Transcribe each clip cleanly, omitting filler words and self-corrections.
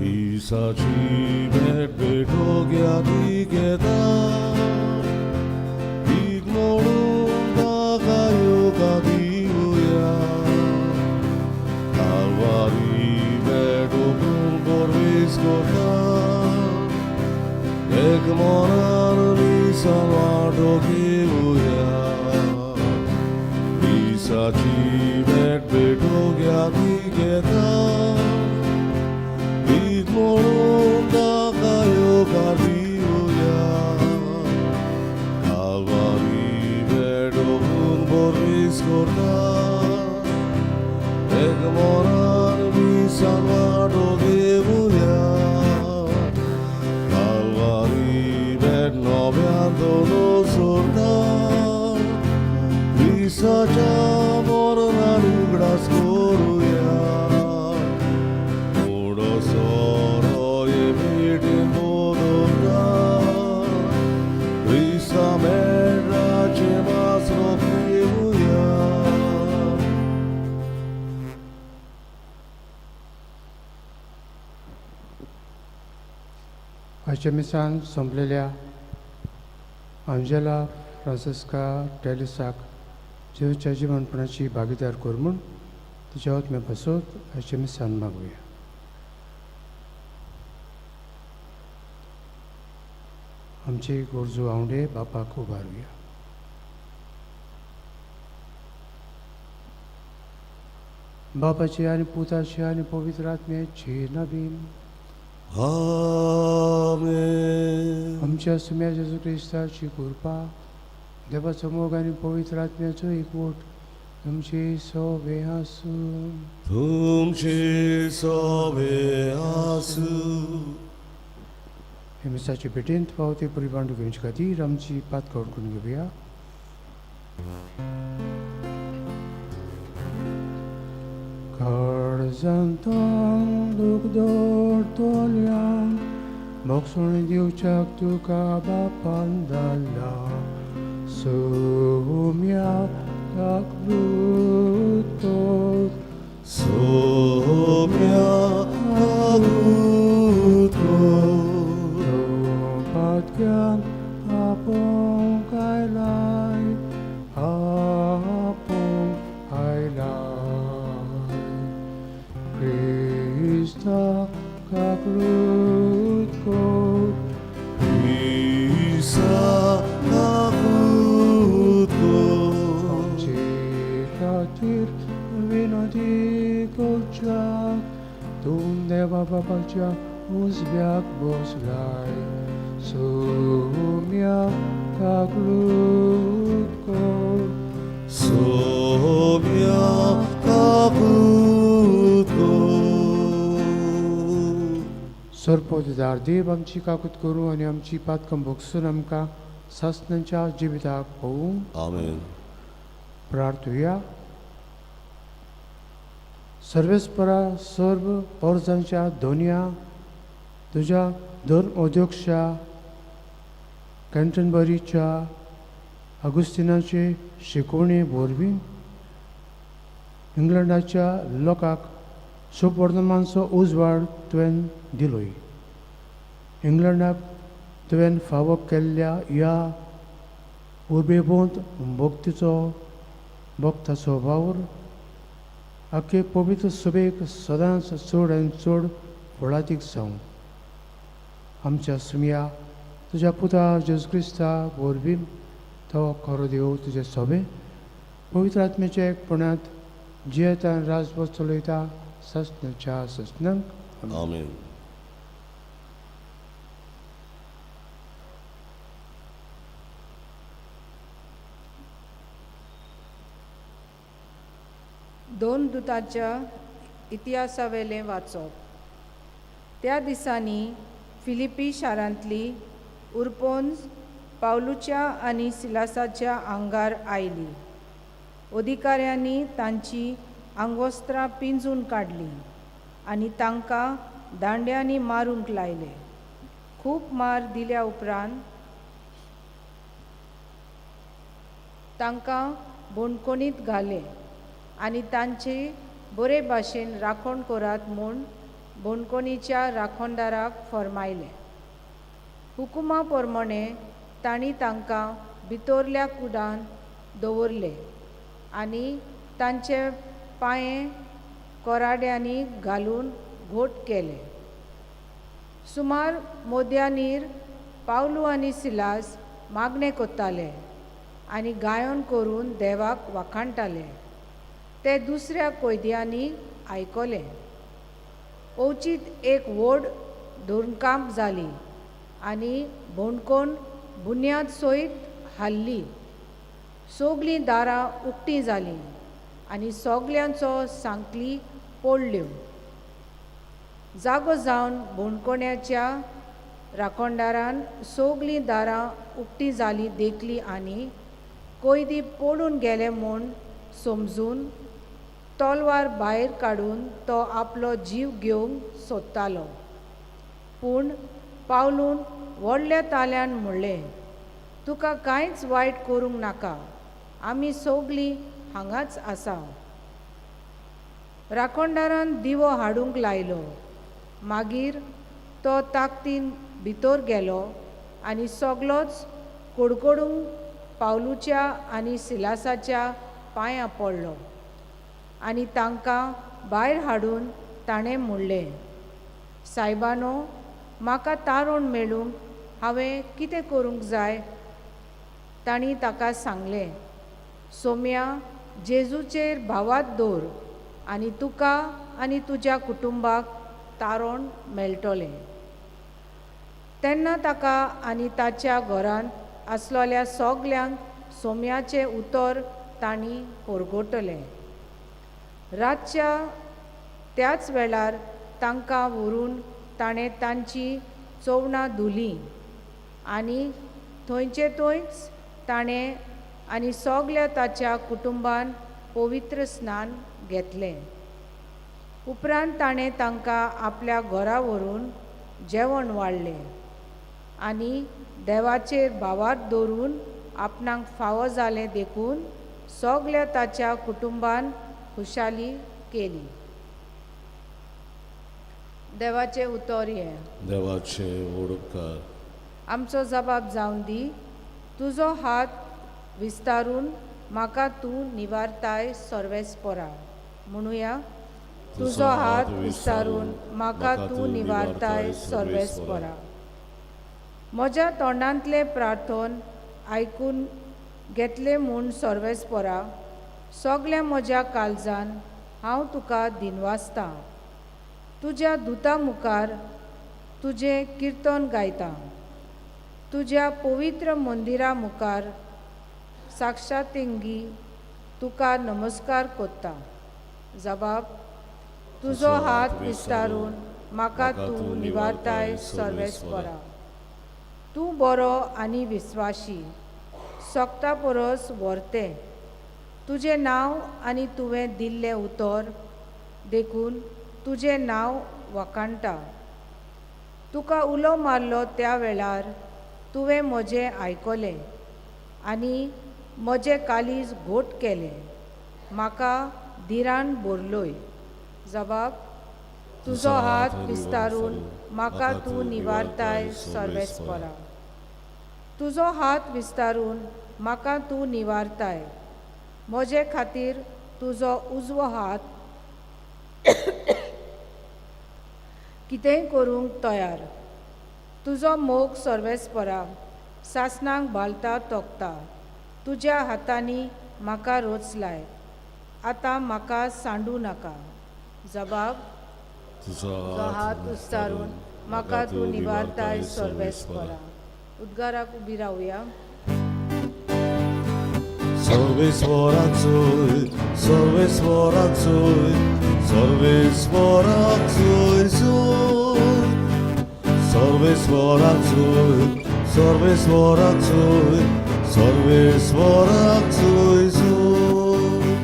इसाची भेट भेटोग्या ती घेता भीक म्हणून ताका योगा दिवया कालवारी भेट ओपून पोरवीस करता एक मनान मिसान वांटो घेवया इसाची भेट भेटोग्या ती घेता भीक म्हणून ताका येवकार दिवया कालवारी भेट ओपून पोरवीस करता एक मनान मिसान वांटो घेवया कालवारी भेट नव्यान दोनो सोडता क्रिस्ताच्या मरणान उगडास करुया उडो सोरो हे भेटीन बदलता क्रिस्ता मेराचें मास रोखेवया. आयच्या मिसान सोंपलेल्या आंजेला फ्रांसिस्का टेलिसाक जेजूच्या जिवनपणाची भागीदार कर म्हूण तिच्या आत्म्या पासत आयच्या मिसान मागुया. आमची गरजू आवंडे बापाक उबारुया. बापाची आनी पुताची आनी पवित्र आत्म्याची नवीन. आमेन. आमच्या सुम्या जेजू क्रिस्ताची कृपा, देवाचो मोग आनी पवित्र आत्म्याचो एकवट तुमची सोबे आसूं. तुमची सोबे आसूं. हे मिसाचे भेटेंत फावो ते पुरी बांडू घेवचे खातीर आमची पातकां करून घेवया. काळजांतून दूख दवरतल्यान भोगसण दिवच्याक तुका बापान धाडला सोम्या काकूत कर. सोम्या काकूत कर. तूं पातक्यांक आपोवंक आयलाय, आपोवंक आयलाय. क्रिस्ता काकूत कर. क्रिस्ता काकूत कर. आमचे खातीर विनंती करच्याक तूं देवा बापाच्या उजव्याक बसलाय. सोम्या काकूत कर. सोम्या काकूत कर. सर्पोदार देव आमची काकूत करूं आनी आमची पातकां भोगसून आमकां सासणाच्या जिविताक पोवूं. आमेन. प्रार्थुया. सर्वेस्परा, सर्व पोरजांच्या दोनया, तुज्या धर्म अध्यक्षा कॅन्टनबरीच्या आगुस्तिनाचे शिकवणे वरवीं इंग्लंडाच्या लोकांक सुवर्तमानाचो उजवाड तुवें दिलोय. इंग्लंडाक तुवें फावो केल्ल्या ह्या उर्बेवंत भक्तीचो भक्ताचो वावर आख्खे पवित्र सभेक सदांच चड आनी चड फळादीक जावं. आमच्या सुमया तुज्या पुता जेजू क्रिस्ता वरवीं, तो खरो देव तुजे सोबे पवित्र आत्म्याच्या एकपणांत जियेता आनी राजवट चलयता ससनाच्या ससनांक. आमेन. दोन दुताच्या इतिहासावेलें वाचप. त्या दिसांनी फिलिपी शारांतली उरपोन्स पावलूच्या आनी सिलासाच्या आंगार आयली. अधिकाऱ्यांनी तांची आंगवस्त्रां पिंजून काडलीं आनी तांकां दांड्यांनी मारूंक लायले. खूब मार दिल्या उपरांत तांकां बणकोणीत घाले आनी तांची बरे भाशेन राखण करात म्हूण बणकोणीच्या राखणदाराक फर्मायलें. हुकुमा प्रमाणे तांणी तांकां भितरल्या कुडान दवरले आनी तांचे पांये कोराड्यांनी घालून घोट केले. सुमार मोद्यानीर पावलू आनी सिलास मागणें कोत्ताले आनी गायन करून देवाक वाखाणटाले. ते दुसऱ्या कोयद्यांनी आयकलें. अवचीत एक व्हड धुरकांप जाली आनी बोणकोण बुन्याद सयत हाल्ली. सगलीं दारां उक्तीं जालीं आनी सगल्यांचो सांकली पडल्यो. जागो जावन बोणकोण्याच्या राखणदारान सगलीं दारां उक्तीं जालीं देखली आनी कोयदी पळून गेले म्हूण समजून तलवार भायर काडून तो आपलो जीव घेवंक सोदतालो. पूण पावलून व्हडल्या ताल्यान म्हणलें, तुका कांयच वायट करूंक नाका, आमी सगलीं हांगाच आसा. राखणदारान दिवो हाडूंक लायलो. मागीर तो ताकदीन भितर गेलो आनी सगलोच कडकडूंक पावलूच्या आनी सिलासाच्या पांयां पडलो आनी तांकां भायर हाडून ताणें म्हणलें, सायबानो, म्हाका तारण मेळूंक हांवें कितें करूंक जाय? तांणी ताका सांगलें, सोम्या, जेजूचेर भावात दवर आनी तुका आनी तुज्या कुटुंबाक तारण मेळटलें. तेन्ना ताका आनी ताच्या घरांत आसलेल्या सगल्यांक सोम्याचें उतर तांणी परगटलें. रातच्या त्याच वेळार तांकां व्हरून ताणें तांची चोवणां धुलीं आनी थंयचे थंयच ताणें आनी सगल्या ताच्या कुटुंबान पवित्र स्नान घेतलें. उपरांत ताणें तांकां आपल्या घरा व्हरून जेवण वाडलें आनी देवाचेर भावार्थ दवरून आपणाक फावो जालें देखून सगल्या ताच्या कुटुंबान खुशाली केली. देवाचें उतर हें. देवाचे उपकार. आमचो जबाब जावन दी. तुजो हात विस्तारून म्हाका तूं निवारताय सर्वेस्परा. म्हणुया, तुजो हात विस्तारून म्हाका तूं निवारताय सर्वेस्परा. म्हज्या तोंडांतलें प्रार्थन आयकून घेतलें म्हूण सर्वेस्परा, सगल्या म्हज्या काळजान हांव तुका दिनवासतां. तुज्या दुता मुखार तुजें किर्तन गायतां. तुज्या पवित्र मंदिरा मुखार साक्षातिंगी तुका नमस्कार कोत्ता. जबाब, तुजो हात विस्तारून म्हाका तूं निवारताय सर्वेस्परा. तूं बरो आनी विस्वाशी, सोगता परस व्हरतें तुजें नांव आनी तुवें दिल्लें उतर देखून तुजें नांव वखाणटा. तुका उलो मारलो त्या वेळार तुवें म्हजें आयकलें आनी म्हजें काळीज घोट केलें. म्हाका धिरान भरलोय. जबाब, तुजो हात विस्तारून म्हाका तूं निवारताय सर्वेस्परा. तुजो हात विस्तारून म्हाका तूं निवारताय. म्हजे खातीर तुजो उजवो हात कितेंय करूंक तयार. तुजो मोग सर्वेस्परा सासणाक भालता तोखता. तुज्या हातांनी म्हाका रोचलाय, आतां म्हाका सांडू नाका. जबाब, तुजो तुजो हात विस्तारून म्हाका तूं निवारताय सर्वेस्परा. उद्गाराक उबी रावया. सर्वेस्वराचोय सर्वेस्वराचोय सर्वेस्वराचोय जोय सर्वेस्वराचोय सर्वेस्वराचोय सर्वेस्वराचोय जोय.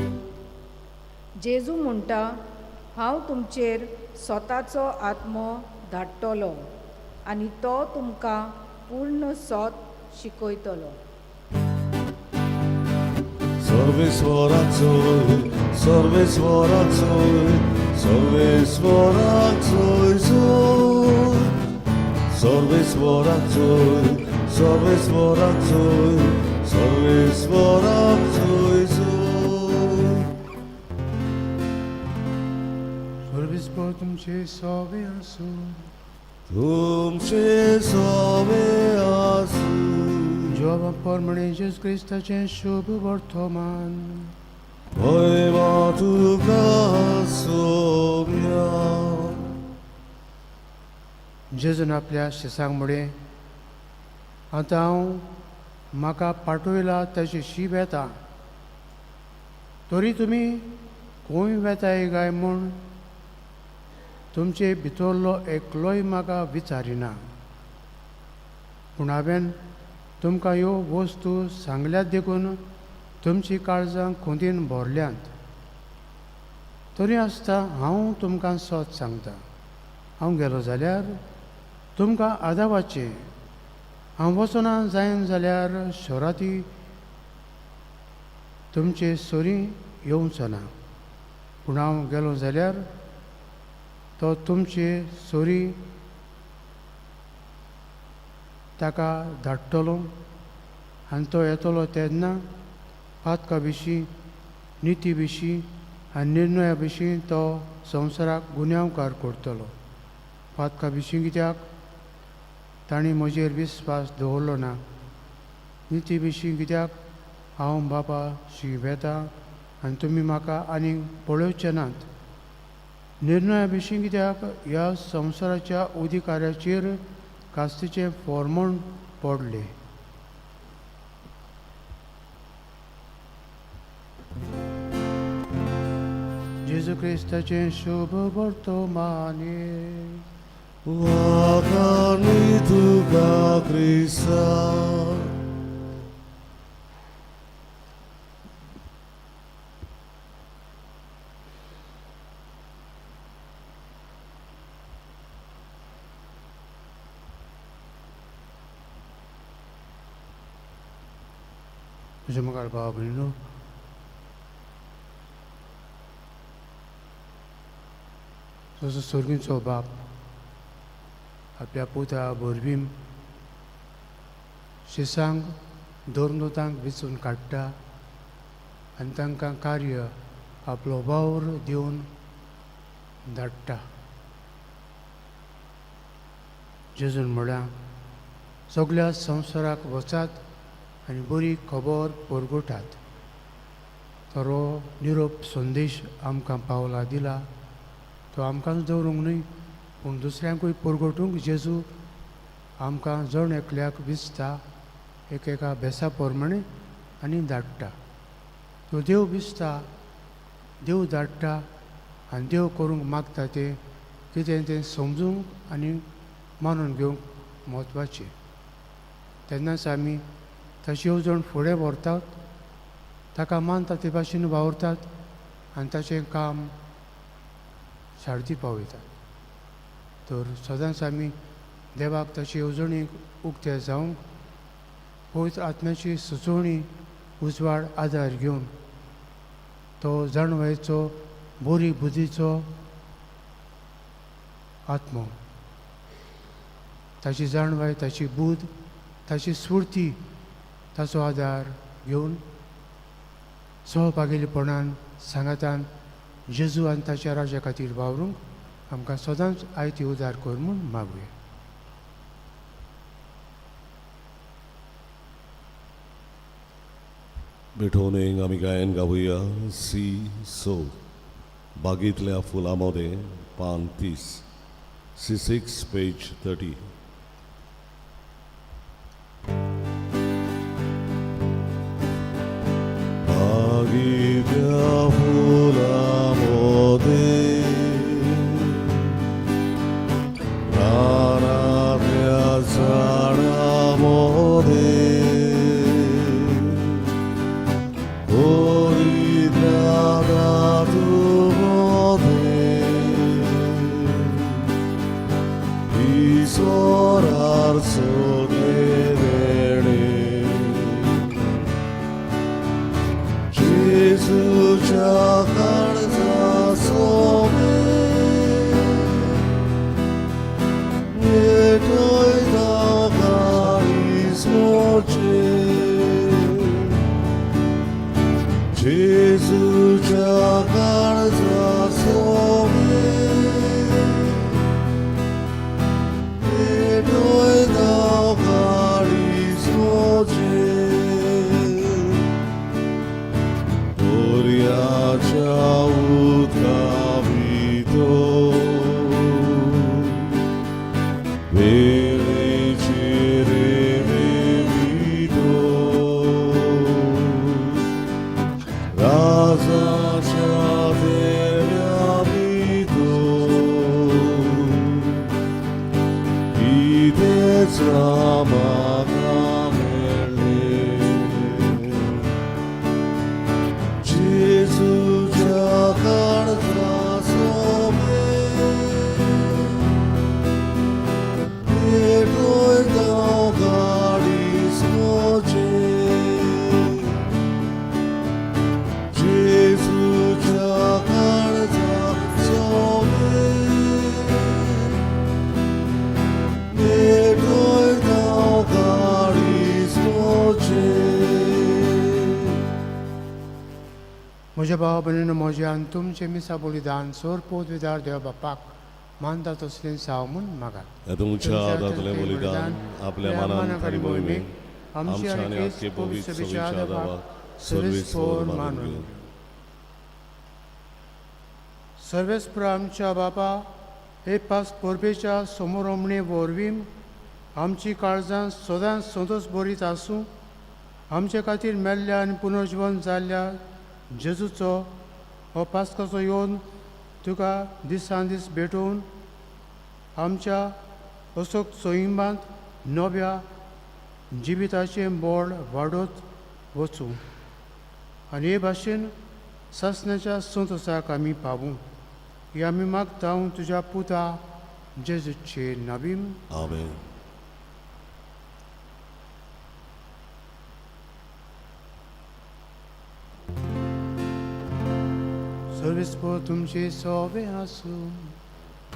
जेजू म्हणटा, हांव तुमचेर स्वताचो आत्मो धाडटलो आनी तो तुमकां पूर्ण सोत शिकयतलो. सर्वेस्वराक जोय, सर्वेस्वराक जोय, सर्वेस्वराक जोय जोय, सर्वेस्वराक जोय, सर्वेस्वराक जोय, सर्वेस्वराक जोय जोय. सर्वेस्पर तुमचे सोबे आसूं. तुमचे सोबे आसूं. जिवाबा प्रमाणे जेजू क्रिस्ताचें शुभ वर्तमान. महिमा तुका सोम्या. जेजून आपल्या शिसांक म्हणलें, आतां हांव म्हाका पाठयला ताची शी वेता, तरी तुमी खंय वेताय काय म्हूण तुमचे भितरलो एकलोय म्हाका विचारिना. पूण हांवें तुमकां ह्यो वस्तू सांगल्यात देखून तुमचीं काळजां खुंदीन भरल्यांत. तरी आसता हांव तुमकां सत सांगता, हांव गेलो जाल्यार तुमकां आदावाचें, हांव वचना जायन जाल्यार शराती तुमचे सरीं येवचो ना. पूण हांव गेलो जाल्यार तो तुमचे सरी ताका धाडटलो, आनी तो येतलो तेन्ना पातका विशीं, निती विशीं आनी निर्णया विशीं तो संवसाराक गुन्यांवकार करतलो. पातका विशीं कित्याक तांणी म्हजेर विस्वास दवरलो ना, निती विशीं कित्याक हांव बापा शी वेता आनी तुमी म्हाका आनीक पळोवचे नात, निर्णया विशीं कित्याक ह्या संवसाराच्या अधिकाऱ्याचेर कास्तीचें फॉर्मण पडलें. जेजू क्रिस्ताचें शुभ वर्तमाने. वाखाणी तुका क्रिस्ता. म्हज्या मुखार भाव भयणीनो, जसो सर्गीचो बाप आपल्या पुता वरवीं शिसांक धर्मदूतांक विचून काडटा आनी तांकां कार्य आपलो वावर दिवन धाडटा. जेजून म्हळ्यार सगळ्या संवसाराक वचात आनी बरी खबर परगटात. तर हो निरोप संदेश आमकां पावला दिला, तो आमकांच दवरूंक न्हय पूण दुसऱ्यांकूय परगटूंक जेजू आमकां जण एकल्याक विचता एकेका भेसा प्रमाणे आनी धाडटा. तो देव विचता, देव धाडटा आनी देव करूंक मागता तें कितें तें समजूंक आनी मानून घेवंक म्हत्वाचें. तेन्नाच आमी ताची येवजण फुडें व्हरतात, ताका मानता ते भाशेन वावुरतात आनी ताचें काम सारती पावयतात. तर सदांच आमी देवाक ताचे येवजणेक उक्ते जावंक पवित्र आत्म्याची सुचोवणी उजवाड आदार घेवन तो जाणवायेचो बरी बुद्धीचो आत्मो, ताची जाणवाय, ताची बुद्ध, ताची स्फुर्ती, ताचो आदार घेवन सहभागीपणान सांगातान जेजू आनी ताच्या राजा खातीर वावरूंक आमकां सदांच आयती उदार कर म्हूण मागुया. भेटवणेक आमी गायन गावया सी सो बागेंतल्या फुलां मदें पान 30, C6 page 30. बागेंतल्या फुलां मदें रानांतल्या झाडां मदें कोरीतल्या धातू मदें ईश्वरार सोदले देणे. जेजूच्या काळजा सोबे भेटयता काळीज मोचे जेजूच्या काळजा सोबे भेटयता काळीज मोचे दर्याच्या उदका भितर वेळेचे रेंवे भितर राजाच्या देव्या भितर कितेंच ना म्हाका मेळ्ळें जेजूच्या काळजा सोबे भेटयता काळीज म्हजें जेजूच्या काळजा सोबे भेटयता काळीज म्हजें. म्हज्या भावा भयणीनो म्हजें आनी तुमचें मिसा बलिदान सोर पोत विदार देव बापाक मानता तसलें साव म्हूण मागात. तुमच्या हातांतलें बलिदान आपल्या मनान आनी मोहिमेक आमच्या आनी आख्खे पवित्र सभेच्या दावाक सर्वेस्पर मानून घेवं. सर्वेस्पर आमच्या बापा हे पास परबेच्या समोरमणे वरवीं आमची काळजां सदांच संतोश बरीत आसूं. आमचे खातीर मेल्ल्या आनी पुनर्जीवन जाल्ल्या जेजूचो हो पास्काचो येवन तुका दिसान दीस भेटोवन आमच्या असोक सोयिंबांत नव्या जिविताचें बळ वाडत वचूं आनी हे भाशेन सासण्याच्या संतोसाक आमी पावूं. ही आमी मागता तुज्या पुता जेजूचे नवीन. आमेन. सर्वेस्पर तुमचे सोबे आसूं.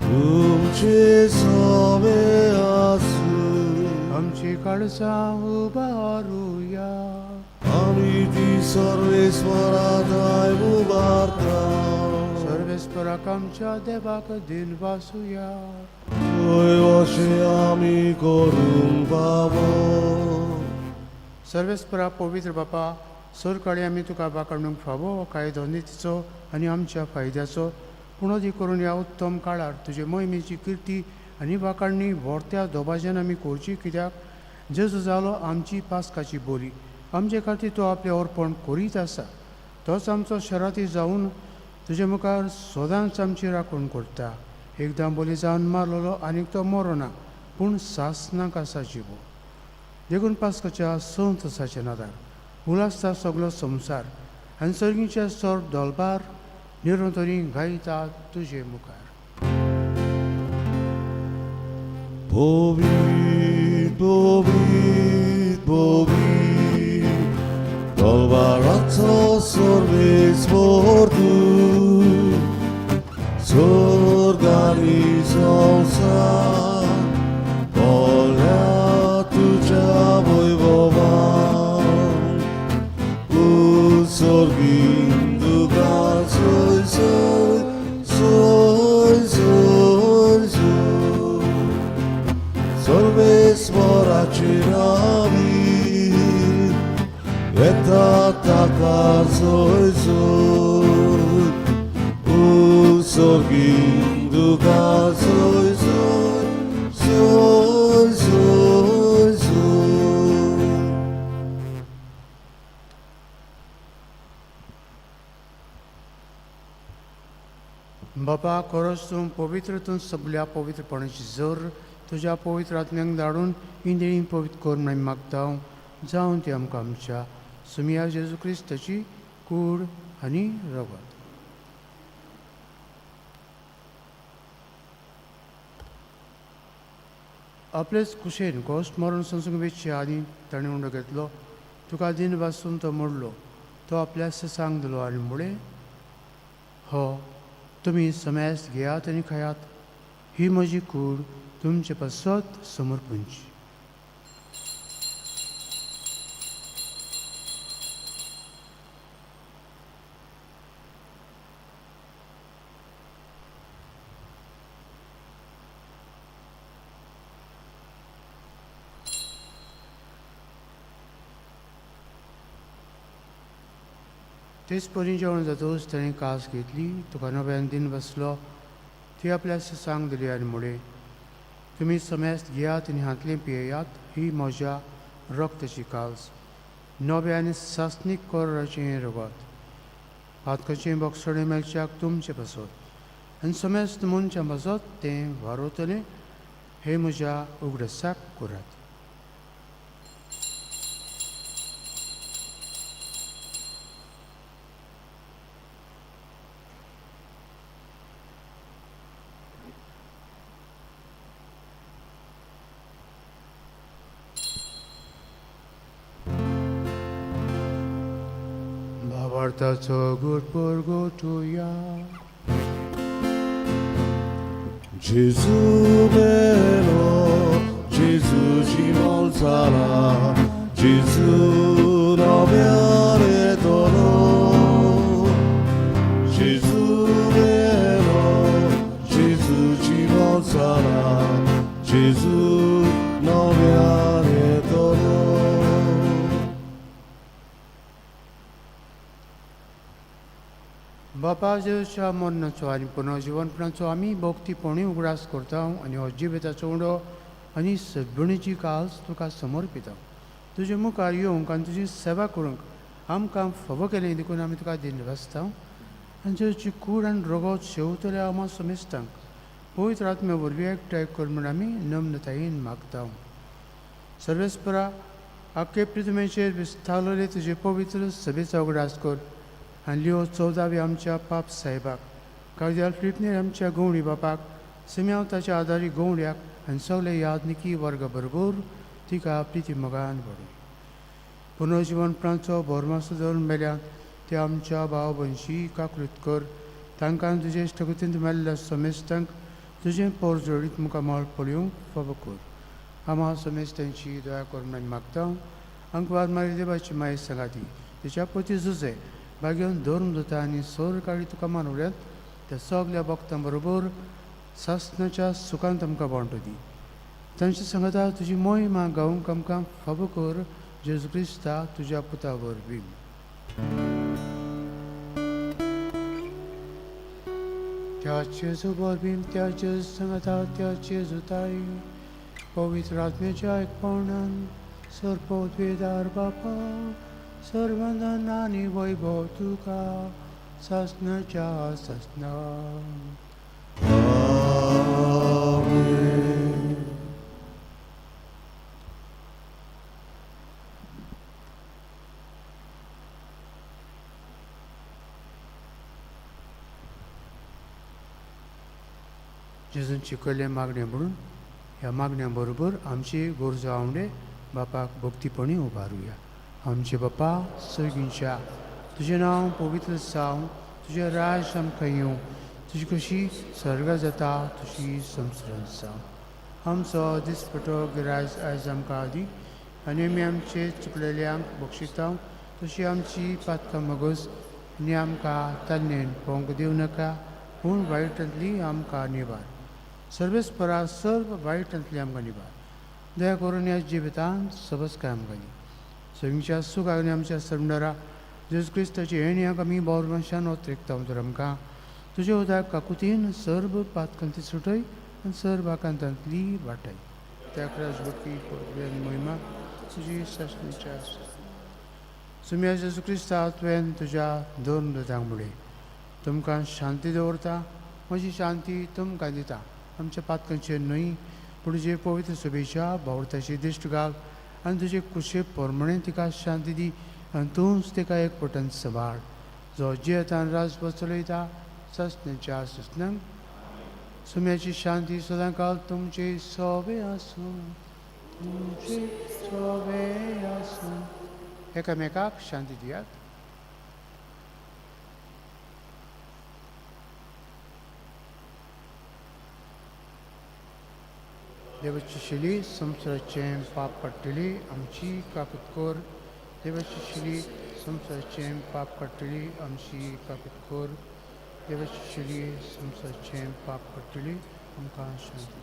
तुमचे सोबे आसूं. आमची काळजां उबारुया. आमी ती सर्वेस्परा थांय उबारता. सर्वेस्पराक आमच्या देवाक दिन वासुया. थंय अशें आमी करूंक फावो. सर्वेस्परा पवित्र बापा, सरकाळी आमी तुका वाकाणूंक फावो हो कायदो नितीचो आनी आमच्या फायद्याचो. पूण अदीक करून ह्या उत्तम काळार तुजे मोहिमेची किर्ती आनी वाकाडणी व्हरत्या दोबाज्यान आमी करची, कित्याक जेजू जालो आमची पास्काची बोली. आमचे खातीर तो आपलें अर्पण करीत आसा. तोच आमचो शराती जावन तुजे मुखार सदांच आमची राखण करता. एकदां बोली जावन मारलेलो आनीक तो मरोना पूण सासनाक आसा जिवो. देखून पास्काच्या संतसाच्या नादार उलासता सगलो संवसार आनी सर्गीच्या सर दोलबार निरंतरी गायता तुजे मुखार. पवित्र पवित्र पवित्र दरबाराचो सर्वेस्पर तूं, स्वर्ग आनी संवसार भरल्या तुज्या वैभवान. उत्सर्गीन तुका सोय सोय सोय सोय सोय सर्वेस्पराचे नावी येता ताका सोय सोय. उत्सर्गीन तुका सोय सोय सोय सोय सोय. बापा, खरोच तूं पवित्र, तूं सगल्या पवित्रपणाची जर तुज्या पवित्र आत्म्यांक धाडून इंद्रिय पवित्र कर म्हूण आमी मागता. जावन ती आमकां आमच्या सुमिया जेजू क्रिस्ताची कूड आनी रगत. आपलेच कुशेन घोस्ट मरण संसूंक वेचचे आदी ताणें उंडो घेतलो. तुका दिन वासून तो मोडलो. तो आपल्या ससांक दिलो आनी मुळे हो तुमी समेस्त घेयात आनी खायात ही म्हजी कूड तुमचे पासत समर्पणची. तेच परी जेवण जातकच ताणें कास घेतली तुका नव्यान दिन बसलो ती आपल्या ससांक दिली आनी मुळे तुमी समेस्त घेयात आनी हांतलें पियेयात ही म्हज्या रक्ताची कास नव्या आनी सासणीक कोराचें रगत पातकाचें बोगसणें मेळच्याक तुमचें पासत आनी समेस्त मनशां पासत तें वारवतलें हें म्हज्या उगडासाक करात. भावार्थाचो good परगटुया. Gesù vero, Gesù ci volsarà, Gesù noviare dono. Gesù vero, Gesù ci volsarà, Gesù noviare dono. बापा जेजूच्या मरणाचो आनी पुनर्जिवनपणाचो आमी भक्तीपणी उगडास करता आनी हो जिविताचो उंडो आनी सद्गुणीची काज तुका समर्पिता. तुजे मुखार येवंक आनी तुजी सेवा करूंक आमकां फावो केलें देखून आमी तुका दिनवासता आनी जेजूची कूड आनी रगत शेवतल्या आमा समेस्तांक पवित्र आत्म्या वरवीं एकठांय कर म्हूण आमी नम्रतायेन मागता. सर्वेस्परा आख्खे पृथ्वीचेर विस्तारलेले तुजे पवित्र सभेचो उगडास कर आनी लिओ चौदावी आमच्या पाप साहेबाक कागदार फिलिपनेर आमच्या गवणी बापाक सिम्यांव ताच्या आदारी गवण्याक आनी सगळे यादनिकी वर्ग बरोबर तिका प्रिती मोगान व्हडू. पुनर्जिवनपणाचो भरमासो धरून मेल्यात ते आमच्या भाव भयशी काकृत कर तांकां तुजे इश्टगतींत मेल्ल्या समेस्तांक तुजें पोर जोडीत मुखामळ पळोवंक फावो कर. आमा समेस्तांची दया कर म्हूण मागता. अंकवार मारी देवाची माय सांगाती तिच्या पती जुजे भाग्यान धर्म जाता आनी सोर काळी तुका मानवल्यात त्या सगल्या भक्तां बरोबर सासणाच्या सुखांत आमकां वांटो दी. तांचे सांगता तुजी मोहिमा गावंक आमकां फावो कर जेजू क्रिस्ता तुज्या पुता वरवीं. त्या जेजू वरवीं त्या जेजू सांगता त्या जेजू ताई पवित्र आत्म्याच्या एकपणान सर्पोद्वेदार बापा सर्वंदन आनी वैभव तुका सासणाच्या सासणा. जेजून शिकयल्लें मागणें म्हणून ह्या मागण्या बरोबर आमची गरजो आवडे बापाक भक्तीपणी उबारुया. आमचे बापा सर्गींच्या तुजें नांव पवित्र जावं तुजें राज आमकां येवं तुजी कशी सर्ग जाता तशी संवसारांत जावं. आमचो दिसपटो गिरायज आयज आमकां दी आनी आमी आमचे चुकलेल्यांक बक्षिता तशी आमची पातकां मगज आनी आमकां तान्नेन पोंक दिवं नाका पूण वायटांतली आमकां निवार. सर्वेस्परा सर्व वायटांतली आमकां निवार. दया करून ह्या जिवितांत सबसकाय आमकां दी. सगळ्यांच्या सुखाक आनी आमच्या सरंडरा जेजू क्रिस्ताची येण्याक आमी बोरवंशान ओत्रेकता तर आमकां तुजे उदक काकुतीन सर्व पातकांती सुटय आनी सर्व आकांतांतली वाटय. त्या राजवटी आनी महिमा तुजी सासणीच्या. सुम्या जेजू क्रिस्ता तुवें तुज्या दोन दुतांक म्हणलें तुमकां शांती दवरता म्हजी शांती तुमकां दिता. आमच्या पातकांचेर न्हय पूण तुजे पवित्र सभेच्या भावर्थाची दिश्ट घाल आनी तुजे कुशे प्रमाणे तिका शांती दी आनी तूंच तिका एक पटन सांबाळ जो जियेतान राजभर चलयता सासणाच्या सासणाक. सुम्याची शांती सदांकाल तुमचे सोबे आसूं तुमचे सोबे आसूं. एकामेकाक शांती दियात. देवाची शिली संवसाराचें पाप काडटली आमची काकूत कर. देवाची शिली संवसाराचें पाप काडटली आमची काकूत कर. देवाची शिली संवसाराचें पाप काडटली आमकां शांती.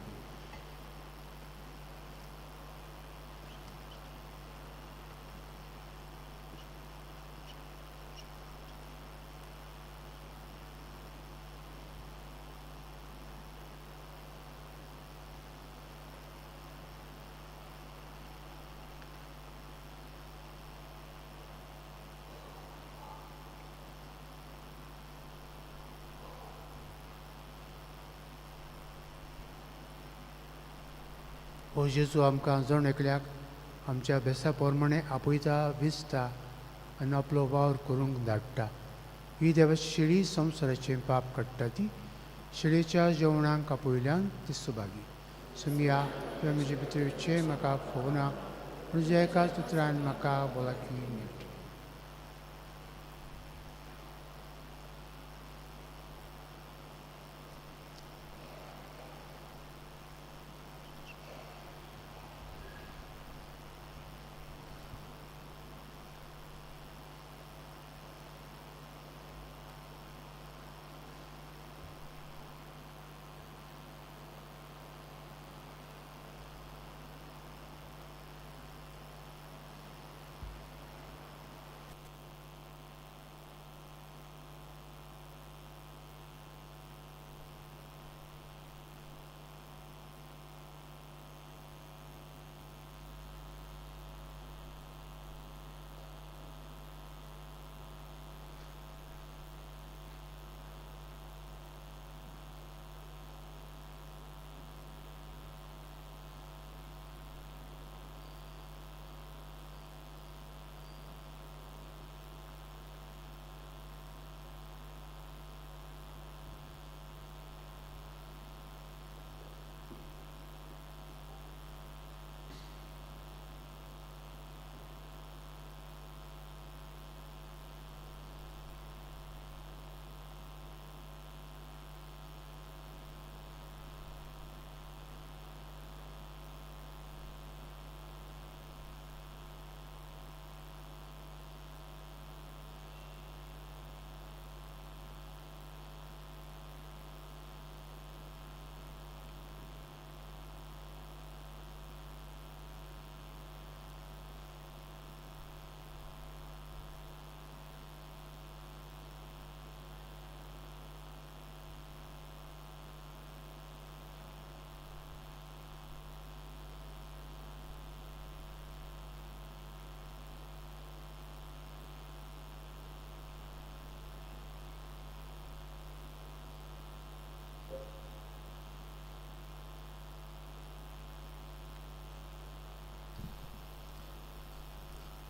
हो जेजू आमकां जण एकल्याक आमच्या भेसा प्रमाणे आपयता, विजता आनी आपलो वावर करूंक धाडटा. ही देवाची शेळी संवसाराचें पाप काडटा. ती शेळयेच्या जेवणाक आपयल्यान ती सुभागी. सुमिया, तुवें म्हजे भितर येवचें म्हाका फोवना, पूण तुज्या एकाच उतरान म्हाका भलायकी मेळटा.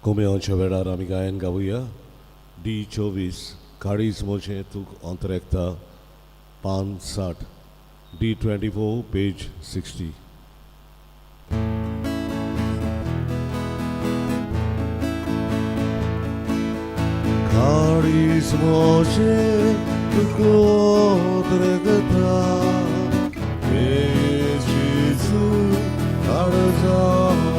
कोमेवच्या वेळार आमी गायन गावया. डी 24 काळीज म्हजें तूं अंतरेकता, पान 60, डी 24 पेज 60. काळीज म्हजें तुका अंतरेकता, जेजू काळजान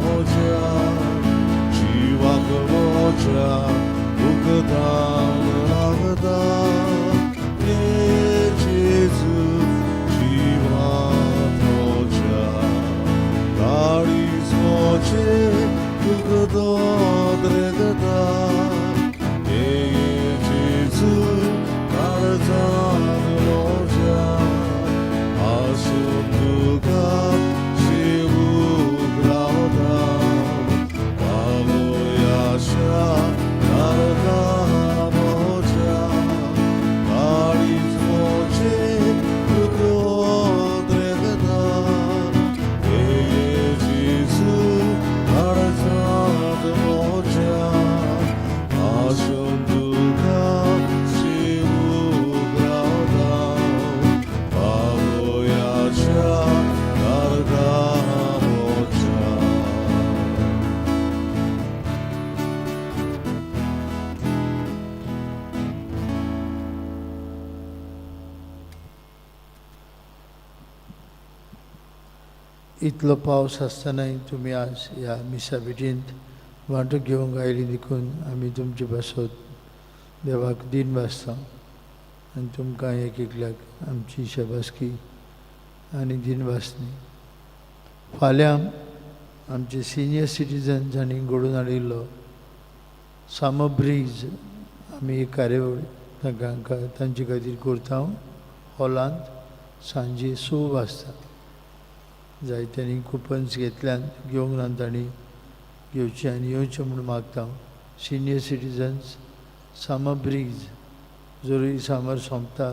म्हज्या मोचे तुका दोद्रेगता ये जेजू काळजांत म्हज्या आसून तुका सेवूक रावता पावयाशा तारका म्हज्या काळीज मोचे तुका ओद्रेगता ये जेजू काळजांत म्हज्या आसून तुका सेवूक रावता पावयाशा तारका म्हज्या. इतलो पावस आसतनाय तुमी आज ह्या मिसा भेटींत वांटो घेवंक आयली देखून आमी तुमचे पासत देवाक दीन भासता आनी तुमकां एक एकल्याक आमची शाबासकी आनी दीन भासनी. फाल्यां आमचे सिनियर सिटीजन्स हांणी घडोवन हाडिल्लो सामर ब्रीज आमी एक कार्यावळ तांकां तांचे खातीर करता हॉलांत सांजे 6 वाजता. जायत्यांनी कुपन्स घेतल्यान घेवंक ना तांणी घेवचें आनी येवचें म्हूण मागता. सिनियर सिटीजन्स सामर ब्रीज जरूय सामर सोंपता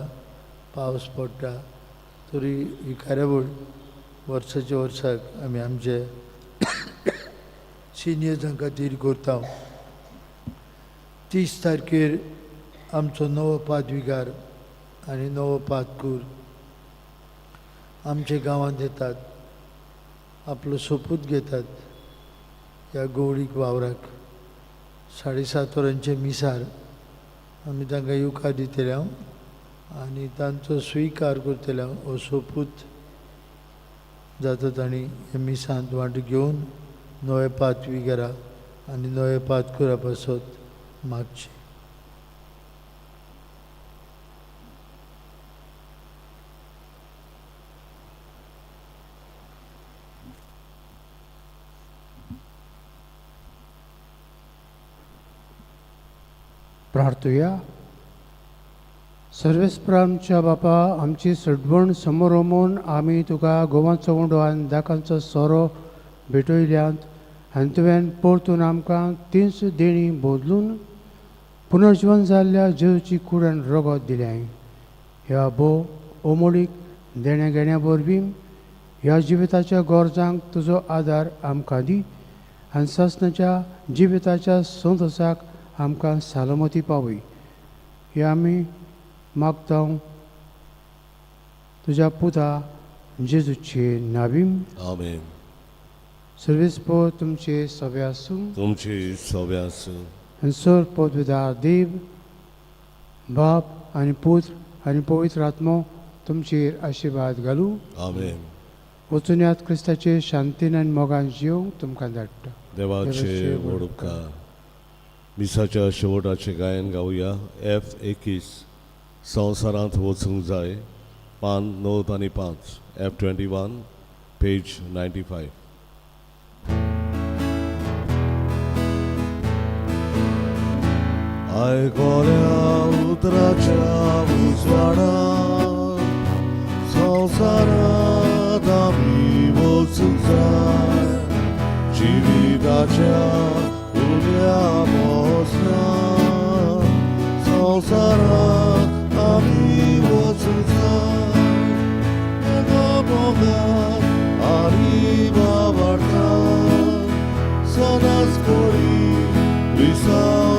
पावस पडटा तरी ही कार्यावळ वर्साच्या वर्साक आमी आमचे सिनियर्सां खातीर करता. 30 तारखेर आमचो नवो पादविगार आनी नवो पादकूर आमच्या गांवांत येतात, आपलो सोपूत घेतात ह्या गौडीक वावराक. 7:30 वरांचे मिसार आमी तांकां येवकार दितले हांव आनी तांचो स्विकार करतले हांव. हो सोपूत जाता तांणी ह्या मिसांत वांटो घेवन नवे पादविगारा आनी नवे पादकुरा पासत मागचें. प्रार्थुया. सर्वेस्पर आमच्या बापा, आमची सडवण समोर म्हूण आमी तुका गोवाचो उंडो आनी दाकांचो सोरो भेटयल्यात आनी तुवें परतून आमकां तीच देणी बदलून पुनर्जीवन जाल्ल्या जेजूची कूड आनी रगत दिलें. ह्या भोव अमोलीक देण्या घेण्या वरवीं ह्या जिविताच्या गरजांक तुजो आदार आमकां दी आनी सासणाच्या जिविताच्या संतोसाक आमकां सालमती पावय. हे आमी मागता तुज्या पुता जेजूचे नावीम. आमेन. सर्वेस्पर तुमचे सवे आसूं. तुमची सवे आसूं. आनी सर पदवीदार देव बाप आनी पूत आनी पवित्र आत्मो तुमचेर आशिर्वाद घालूं. आमेन. वचून क्रिस्ताचे शांतीन आनी मोगान जिवंक तुमकां धाडटा. देवाचे व्हड उपकार. मिसाच्या शेवटाचें गायन गावया F 21 संवसारांत वचूंक जाय पान 9 आनी 5 F 21 page 95. आयकोल्या उतराच्या उजवाडान संवसारांत आमी वचूंक जाय जिविताच्या उल्या मोसनान संवसारांत आमी वचूंक जाय एका मोगान आनी बाबार्थान सदांच करी विसाव.